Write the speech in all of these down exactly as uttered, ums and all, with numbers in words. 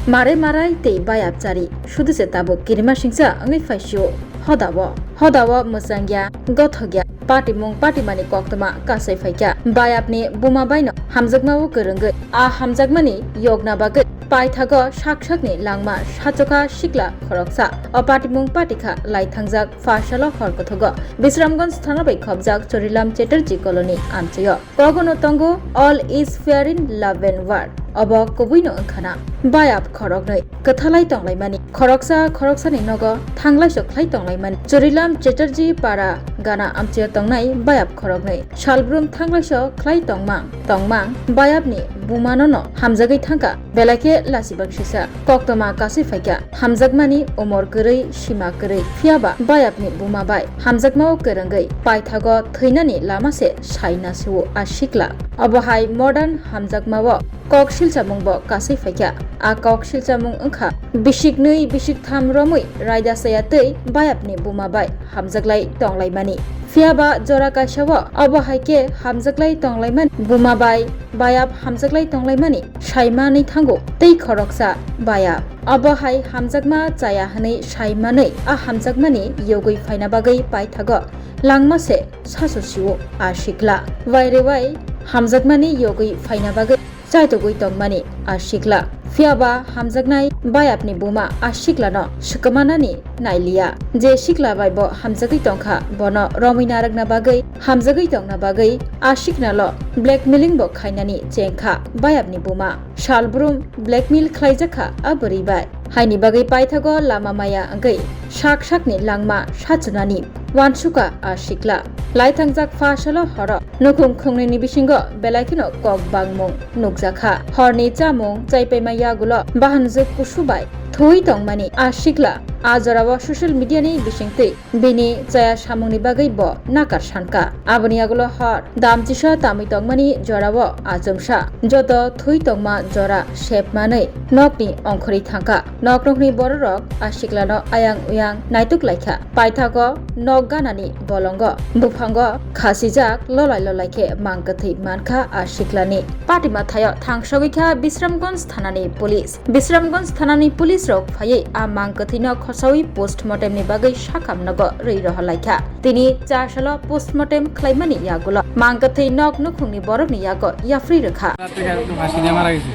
Marai marai tei bayap chari, sudu se tabuk kirima singsa wngwi phaisio. Hodao, hodao mwchangya, gothokya, patimung patimani koktwma kasai phaikha. Bayapni buma baino hamjakmao kwrwngwi, a hamjakmani yokna bagwi paithago sak sakni langma sachoka sikla khoroksa. O patimung patikha laithangjak pha salo hor kothogo Bisramganj thana bai khobjak Chorilam Chatterjee Colony amchaio. Kogono tongo, "All is fair in love and war." Obo kubuino wngkhana bayap khoroknwi kwthalai tonglaimani, khoroksa khoroksani nogo thanglaiso khlai tonglaimani. Chorilam Chatterjee para gana amchaio tongnai bayap khoroknwi salbrum thanglaiso khlai tongmang tongmang bayapni bumanono hamjagwi thangkha, belai khe lachibak sisa. Koktwma kasui phaikha, hamjakmani umor kwrwi, sima kwrwi, phiyaba bayapni buma bai hamjakmao kwrwngwi paithago thwinani lama se sai nasio a sikla. Obo hai modern hamjakmao kok silchamung bo kasui phaikha. A kok silchamung wngkha bisiknwi bisiktham romwi raida chaya tei bayapni buma bai hamjaklai tonglaimani. Phiyaba jora kaisao obo hai khe hamjaklai tonglaimani, buma bai bayap hamjaklai tonglaimani saimanwi thango tei khoroksa bayap. Obo hai hamjakma chaya hwnwi saimanwi a hamjakmani yogwi phaina bagwi paithago langma se sasu sio a sikla. Wairewai hamjakmani yogwi phaina bagwi chaitugwi tongmani a sikla. Phiyaba hamjaknai bayapni buma a siklano swkmanani nailiya. Je sikla bai bo hamjagwi tongkha, bono romwi narwkna bagwi, hamjagwi tongna bagwi a siknalo blackmailing bo khainani chengkha bayapni buma. Salbrum blackmail khlaijakha a bwrwi bai. Haini bagwi paithago lama maya wngwi sak sakni langma sachunani uansukha a sikla. Laithangjak pha salo horo nukhung khungnwini bisingo belai kheno kok bangmung nukjakha. Horni chamung chaipaima yagulo bahanjwk kusu bai thwi tongmani a sikla a jorao social media ni bisingtwi bini chaya samungni bagwi bo nakar sankha. Aboni yagulo hor damchisa tamwi tongmani jorao achomsa joto thwi tongma jora sepmanwi nokni ongkhorwi thangkha. Nok nokni bororok a siklano ayang uyang naituk laikha. Paithago nok ganani bolongo buphango khasijak lolai lolai khe mang kwthwi mankha a siklani. Patima thaio thangsogwi kha Bisramganj thanani police. Bisramganj thanani police rok phaiwi a mang kwthwino khosawi postmortem ni bagwi sakhamnogo rwi rohor laikha. Tini cha salo postmortem khlaimani yagulo mang kwthwi nok nukhungni borokni yago yapri rwkha. রাত্রে একটু ফাঁসি দিয়ে মারা গেছে।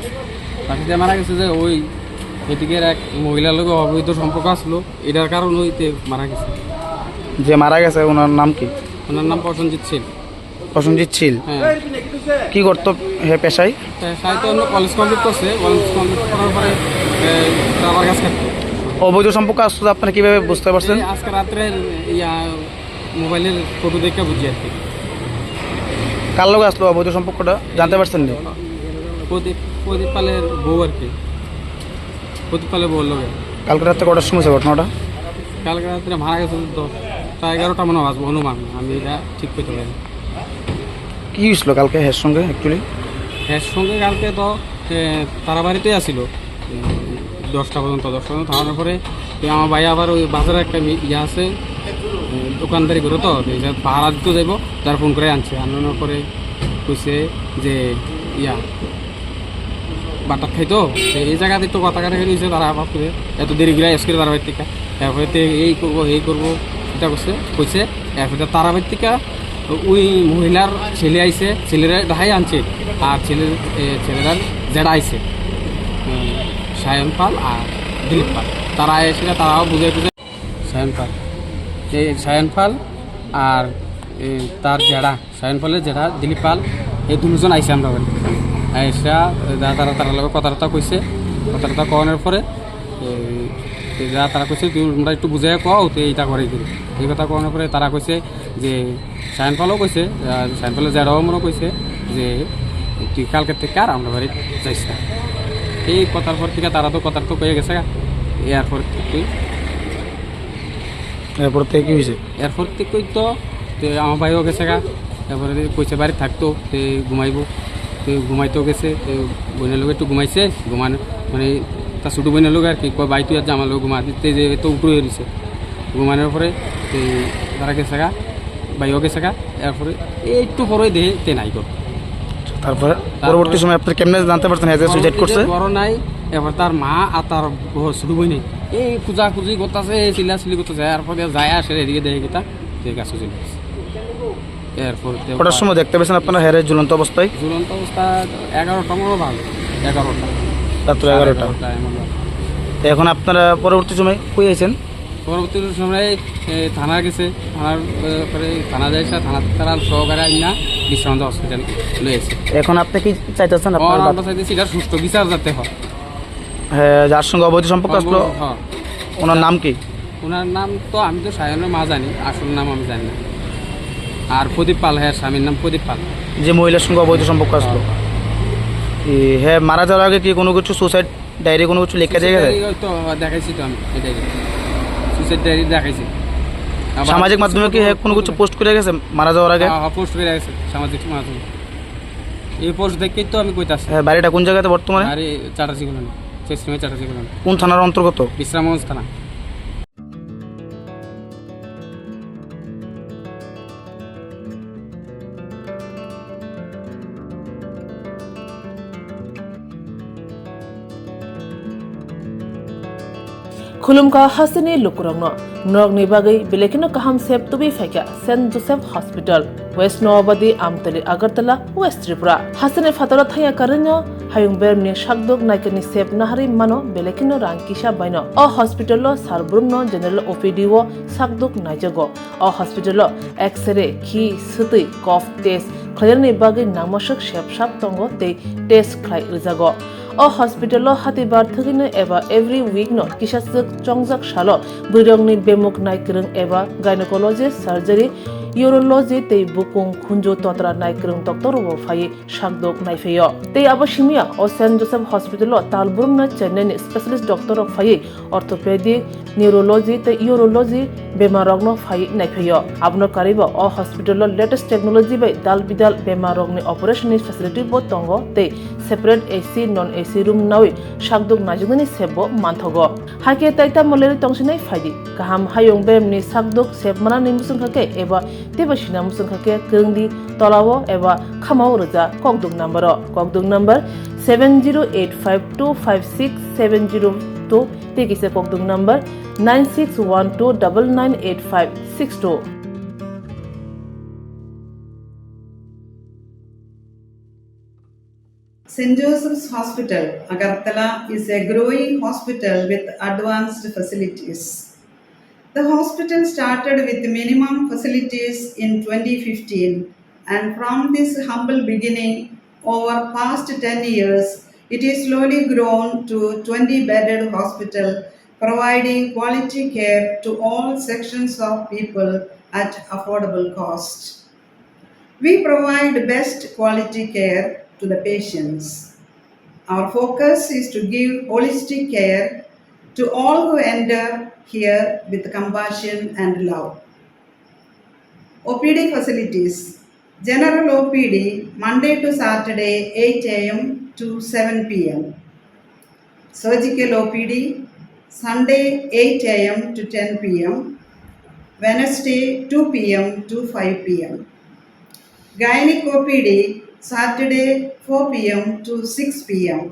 ফাঁসি দিয়ে মারা গেছে যে ওই এদিকের এক মহিলার লগে অবৈধ সম্পর্ক আসলো, এটার কারণে হইতে মারা গেছে। যে মারা গেছে ওনার নাম কি? ওনার নাম প্রসেনজিৎ শীল। প্রসেনজিৎ শীল। হ্যাঁ। কি করতো হে পেশায়? পেশায় তো অন্য কলেজ কমপ্লিট করছে, কলেজ কমপ্লিট করার পরে, এ, রাবার গাছ কাটতো। অবৈধ সম্পর্ক আসতো, আপনারা কিভাবে বুঝতে পারছেন? এই আজকে রাত্রে, ইয়া, মোবাইলের ফটো দেখে বুঝি আর কি। কার লগে আসলো অবৈধ সম্পর্কটা জানতে পারছেন নি? প্রদীপ, প্রদীপ পালের বউ আর কি। প্রদীপ পালের বউর লগে। কালকে রাত্রে কটার সময় হয়েছে ঘটনাটা? কালকে রাত্রে মারা গেছে দশটা এগারোটা মনে হয় বাজবো অনুমান, আমি এটা ঠিক করতে পারি না। কি হয়েছিল কালকে হের সঙ্গে অ্যাকচুয়ালি? হের সঙ্গে কালকে তো, এ, তারা বাড়িতেই আসিল। উম, দশটা পর্যন্ত, দশটা পর্যন্ত থামানোর পরে তো আমার ভাই আবার ওই বাজারে একটা মি-, ইয়ে আছে, উম, দোকানদারি করে তো, তো এই যে পাহারা দিতে যাইবো, তার ফোন করে আনছে, আনানোর পরে কইছে যে ইয়া, বাটার খাইতো, তো এই জায়গাতে একটু কথা কাটাকাটি হয়েছে, তারা আবার করে এত দেরি করে আজকে তারা বাড়ির থেকে, এরপরে তো এই করবো, এই করবো, এটা করছে, কইছে, এরপরে তারা বাড়ির থেকে ওই মহিলার ছেলে আইছে, ছেলেরা দেখাই আনছে, আর ছেলের, এ, ছেলেরার জেঠা আইছে, উম, সায়ন পাল আর দিলীপ পাল। তারা এসে তারাও বুঝে টুঝে সায়ন পাল, এই সায়ন পাল আর, এ, তার জেঠা, সায়ন পালের জেঠা দিলীপ পাল, এই দুজন আইছে আমরা বাড়ি। আইসা যা তারা, তারা লগে কথা বার্তা কইছে, কথা বার্তা কওয়ানোর পরে, এ, এ, যা তারা কইছে, "তুই, তোমরা একটু বুঝাইয়া কও, তো এইটা করে দিন।" এই কথা কওয়ানোর পরে তারা কইছে, যে সায়ন পালও কইছে, আহ, সায়ন পালের জেঠাও মনে কইছে যে, "তুই কালকে থেকে আর আমরা বাড়ি যাইস না।" এই কথার পর থেকে তারা তো কথা তো কয়ে গেছে গা। এরপর থেকে এরপর থেকে কি হয়েছে? এরপর থেকে তো, তো আমার ভাইও গেছে গা। এরপরে কইছে বাড়ি থাকতো, তে ঘুমাইবো। তে ঘুমাইতেও গেছে, তে বোনের লগে একটু ঘুমাইছে, ঘুমানো, মানে, তার ছোট বোনের লগে আর কি, কয়, "ভাই, তুই আর যা আমার লগে ঘুমা।" তে যে তো উঠে হয়ে রয়েছে। ঘুমানোর পরে তে তারা গেছে গা, ভাইও গেছে গা। এরপরে এই একটু পরে দেহে তে নাই গো। তারপরে তারপরে পরবর্তী সময় আপনারা কেমনে জানতে পারছেন হ্যাঁ যে সুইসাইড করছে? বড় নাই, এবার তার মা আর তার ব-, ছোট বোনে এই খোঁজাখুঁজি করতেছে, চিল্লাচিল্লি করতেছে। এরপরে যায়, আসে এদিকে দেখে কিতা, যে গাছে ঝুলে আছে। এরপরে কটার সময় দেখতে পেয়েছেন আপনারা হেরে ঝুলন্ত অবস্থায়? ঝুলন্ত অবস্থা এগারোটা মনে হয় বাজে, এগারোটা। রাত্র সাড়ে এগারোটা। এগারোটা এমন বাজে। তো এখন আপনারা পরবর্তী সময় কই আছেন? পরবর্তী সময়, এ, থানা গেছে, থানার, এ, পরে থানা যাইছে, থানা তারা সহকারে আইনা বিশ্রামন্ত হসপিটাল লয়েছে। এখন আপনি কি চাইতেছেন? আপনার এখন বাদ- আমরা চাইতেছি এটা সুষ্ঠু বিচার যাতে হয়। হ্যাঁ, যার সঙ্গে অবৈধ সম্পর্ক আসলো, সম্পর্ক, হ্যাঁ। ওনার নাম কি? ওনার নাম তো আমি তো সায়নের মা জানি, আসল নাম আমি জানি না। আর প্রদীপ পাল, হ্যাঁ, স্বামীর নাম প্রদীপ পাল। যে মহিলার সঙ্গে অবৈধ সম্পর্ক আসলো, হ্যাঁ। এ, হ্যাঁ, মারা যাওয়ার আগে কি কোনো কিছু সুসাইড ডায়েরি কোনো কিছু লেখা যায়? সুসাইড ডায়েরি তো দেখাইছি তো আমি, এটাই। সুসাইড ডায়েরি দেখাইছি। আবার সামাজিক মাধ্যমে কি হ্যাঁ কোনো কিছু পোস্ট করে গেছে মারা যাওয়ার আগে? হ্যাঁ, হ্যাঁ, পোস্ট করে গেছে সামাজিক মাধ্যমে। এই পোস্ট দেখেই তো আমি কইতাছি। হ্যাঁ, বাড়িটা কোন জায়গাতে বর্তমানে? আরে, চাটার্জি কলোনি, চেষ্টিমে চাটার্জি কলোনি। কোন থানার অন্তর্গত? বিশ্রামগঞ্জ থানা। Khulumkha hasteni lukurokno, norokni bagwi belai kheno kaham sep tubui phaikha Saint Joseph Hospital, West Noabadi, Amtali, Agartala, West Tripura. Hasteni phataro thangya karwino hayung bermni sakduk naikani sep naharwi mano belai kheno rang kisa baino. O hospital o sal brumno general O P D o sakduk naijago. O hospital o X-ray, khi, swtwi, cough test khlainani bagwi nangmaswk sep sap tongo tei test khlai rwjago. O hospital o hatibar thwgwino eba every week no kisaswk chongjak salo bwrwirokni bemuk nai kwrwng eba gynecology, surgery, urology tei bukung khunju totra nai kwrwng doctor rokbo phaiwi sakdok naiphaio. Tei abo simiya o Saint Joseph Hospital o tal brumno Chennai ni specialist doctor rok phaiwi orthopedic, neurology tei urology bemar rokno phaiwi naiphaio. Abono karwibo o hospital o latest technology bai dal bidal bemar rokni operation ni facility bo tongo tei separate A C, non A C room nawi sakdok naijaknani sep bo manthogo. Hakhe tai tamo leri tongsinai phaidi. Kaham hayung beremni sakdok sep manani muchungkha khe eba teibo sina muchungkha khe kwrwngdi tolao eba khamao rwja kokduk number o. Kokduk number seven zero eight five two five six seven zero two tei kisa kokduk number nine six one two double nine eight five six two. Saint Joseph's Hospital, Agartala is a growing hospital with advanced facilities. The hospital started with minimum facilities in twenty fifteen, and from this humble beginning, over past ten years, it is slowly grown to twenty bedded hospital, providing quality care to all sections of people at affordable cost. We provide best quality care to the patients. Our focus is to give holistic care to all who enter here with compassion and love. O P D facilities. General O P D, Monday to Saturday, eight A M to seven P M. Surgical O P D, Sunday, eight A M to ten P M, Wednesday, two P M to five P M. Gynec O P D, Saturday, four P M to six P M.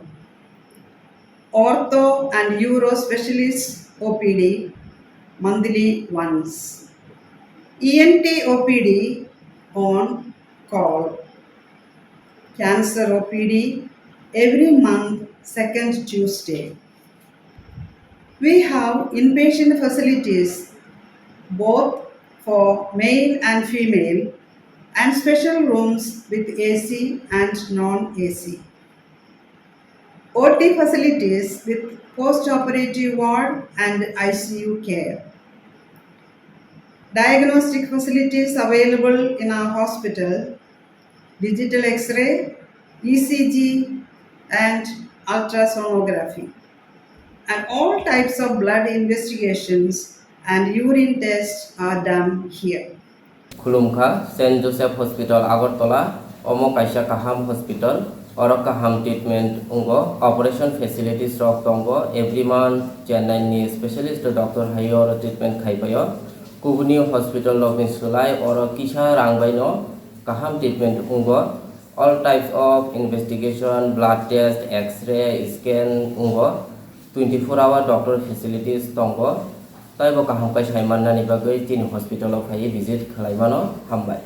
Ortho and Uro Specialist O P D, monthly once. E N T O P D on call. Cancer O P D every month, second Tuesday. We have inpatient facilities both for male and female and special rooms with A C and non-A C. O T facilities with post-operative ward and I C U care. Diagnostic facilities available in our hospital, digital X-ray, E C G, and ultrasonography. And all types of blood investigations and urine tests are done here. Khulumkha, Saint Joseph Hospital, Agartala. Omo kaisa kaham hospital, oro kaham treatment wngo, operation facilities rok tongo, every month Chennai ni specialist doctor hai oro treatment khai paio. Kubuni hospital rok ni slai oro kisa rang bai no kaham treatment wngo. All types of investigation, blood test, X-ray, scan wngo, twenty four hour doctor facilities tongo. Taibo kaham khe sai mannani bagwi chini hospital o phaiwi visit khlai mano. Hambai.